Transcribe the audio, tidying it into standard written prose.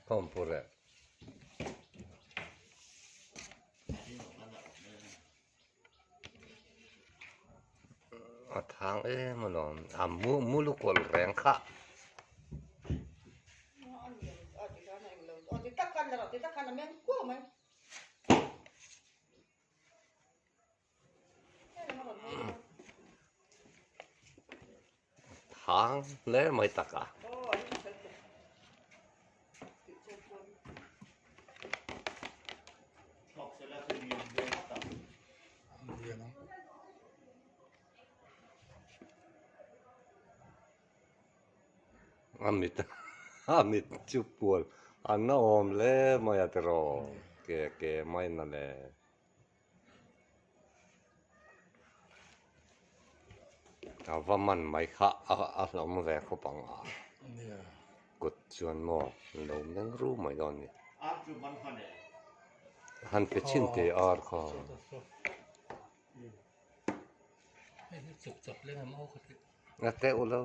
Khawmpur e. A thang em alawm a mu mu lukawl reng kha. Thang hle mai tak a. A mit a mit chu pual an awm hle mai a tiraw ke ke mai na le. A va man mai kha a hlawm ve khawp ang a kut chuan maw lo meng ru mai dawn a ni han pe chhin teh ar kha. A teuh lo.